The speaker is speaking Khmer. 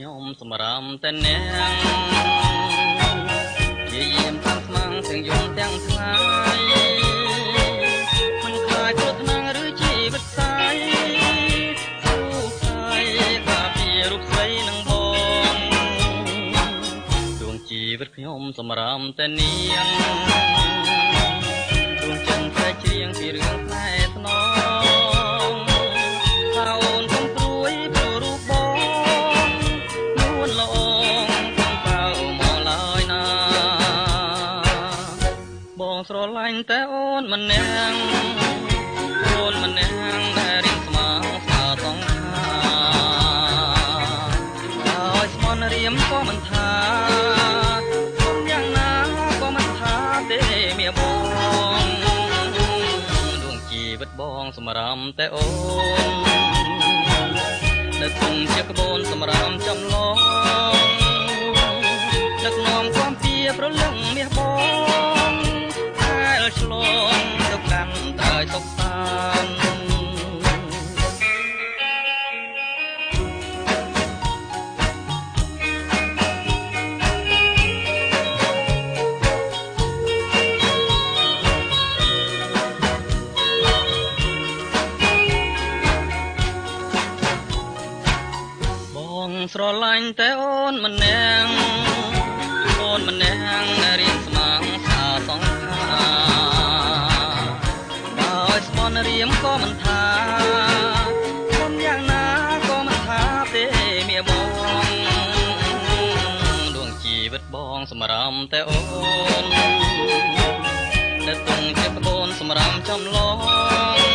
ខ្ញុំសម្រាមតែនាង យាយាមតាមស្មាំងទាំងយំទាំងថ្ងៃ មិនខ្លាចគ្រោះថ្នាក់ឬជីវិតផ្សាយ ស៊ូផ្សាយការពាររូបស្រីនឹងបង ដួងជីវិតខ្ញុំសម្រាមតែនាង ដួងចិនតែច្រៀងពីរឿងស្នេហ៍ស្នង ថាអូនកុំព្រួយព្រោះរូបបងនួនល្អងកុំបើមកឡើយណា បងស្រឡាញ់តែអូនម្នាក់ អូនម្នាក់ដែលរៀងស្មាស្មើសង្ខា ហើយស្មន់រៀមក៏មិនថា សុំយ៉ាងណាក៏មិនថាទេមៀបង ដួងជីវិតបងសម្រាមតែអូន នៅគង់ជាក្បូនសម្រាមចំឡង ដឹកនាំគាំពៀប្រលឹងមាសបង ដែលឆ្លងទៅកាន់ត្រើយសុខសាន្ត។ បងស្រឡាញ់តែអូនម្នាក់ អូនម្នាក់ដែលរៀងស្មាងស្អាសង្ខា ដោយស្មន់រៀមក៏មិនថា មុនយ៉ាងណាក៏មិនថាទេមៀបង ដួងជីវិតបងសម្រាមតែអូន នៅទងជាក្បូនសម្រាមចំឡង